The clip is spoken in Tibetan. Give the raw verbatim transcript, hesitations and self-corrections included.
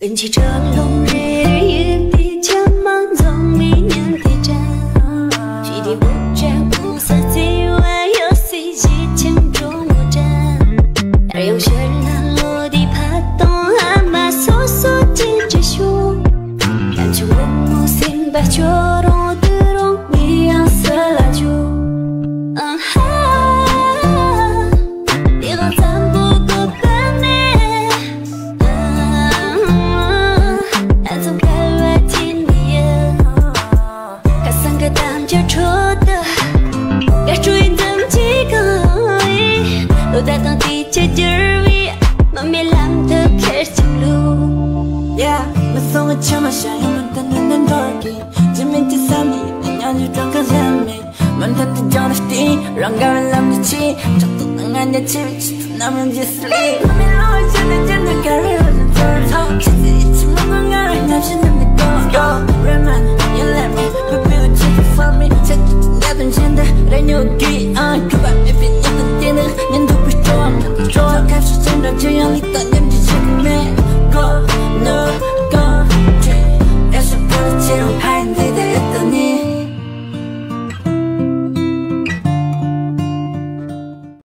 ཀུན་གྱི་དྲག་རླུང་རེ་རེ་ཡུད་དེ་ཆ་མ་འཛོམས་མི་ཉིན་དེ་དྲན། ཅི་དེ་འུ་ཅག་གུང་ས་བརྩེ་བ་ཡོད་སའི་གཞིས་ཆགས་འགྲོ་མོ་དྲན། སླར་ཡང་ཕྱིར་ལ་ལོ་དེ་ཕ་དང་ཨ་མ་སོ་སོ་ཅིག་འདྲི་ཤོག་ཡང་ཆུང་བུ་མོ་སེམས་པ་སྐྱོ་རུང་སྡུག་རུང་ངས་ཡང་སུ་ལ་འཇུག་ཨ་ཧ། དེ་གང་འཚམ་པོ་གོ་བ་མེད། ཨ་ཙམ་གལ་བ་ཅན་ཡིན། ཁ་སང་གི་གཏམ་རྒྱུད་ཁྲོད་དུ། དགའ་སྤྲོའི་འཛུམ་གྱིས་གང་བའི། ལོ་ཟླ་དང་དུས་ཚོད་འགྱུར་བའི། མ་རྨོས་ལམ་དུ་ཁེར་གཅིག་ལུས། Yeah, མི་གསང་བའི་ཆུ་མ་ཤར་ཡང་མི་འདི་ནི་འདི་འགྲོར་གི། ཇི་མིན་གྱི་བསམ་ཡིན་ན་མཉམ་ཡུལ་གྲོང་ཁ་ལྷན་མེད། མུ་མཐུད་དུ་སྦྱངས་ནས་བལྟས། རང་དགའ་བའི་ལམ་དུ་ཆས། ཕྲག་དོག་དང་ང་རྒྱལ་ཆེ་བའི་ཆེད་དུ་ནམ་ཡང་རྗེས་སུ་སླེབས། མི་ལོ་བཞི་ནས་བརྒྱུད་